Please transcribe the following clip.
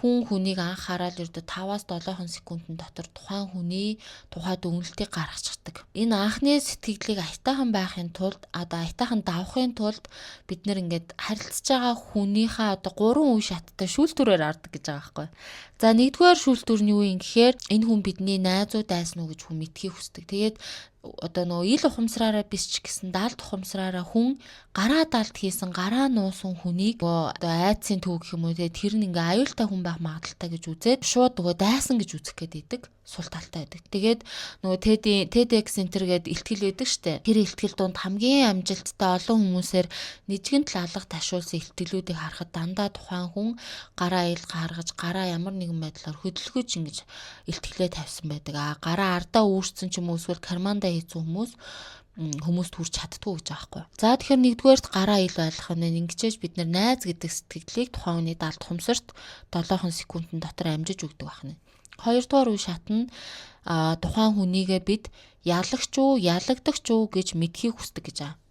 Хүн хүнийг анх хараад ердөө 5-аас 7 секундын дотор тухайн хүний тухай дүгнэлтийг гаргачихдаг. Энэ анхны сэтгэгдлийг аятайхан байхын тулд, одоо аятайхан давахын тулд бид нар ингээд харилцаж байгаа хүнийхээ одоо 3 үе шаттай шүүлтүүрээр ардаг гэж байгаа байхгүй. За, нэгдүгээр шүүлтүүр нь юу юм гэхээр энэ хүн бидний найзууд дайсан уу гэж хүн мэдэхийг хүсдэг. Тэгээд одоо нөгөө ил ухамсараараа биш ч гэсэн далд ухамсараараа хүн гараа далд хийсэн, гараа нуусан хүнийг одоо айдсын төв гэх юм уу те, тэр нь ингээ аюултай хүн байх магадлалтай гэж үзээд шууд нөгөө дайсан гэж үзэх гээд идэг сул талтай байдаг. Тэгээд нөгөө TEDx Center гэдэг илтгэл байдаг штэ. Тэр илтгэл дунд хамгийн амжилттай, олон хүмүүсээр нэжгэн алга ташуулсан илтгэлүүдийг харахад дандаа тухайн хүн гараа ил гаргаж, гараа ямар нэгэн байдлаар хөдөлгөж ингэж илтгэлээ тавьсан байдаг. А гараа ардаа үүрсэн ч юм уу эсвэл кармандаа хийсэн хүмүүс хүмүүст хүрч чаддгүй гэж байгаа байхгүй. За, тэгэхээр нэгдүгээрт гараа ил байлгах нь ингэчээж бид нар найз гэдэг сэтгэгдлийг тухайн хүний далд ухамсарт 7 секундын дотор амжиж өгдөг байна. Хоёрдугаар үе шат нь тухайн хүнийгээ бид ялагч уу, ялагдагч уу гэж мэдэхийг хүсдэг гэж байгаа.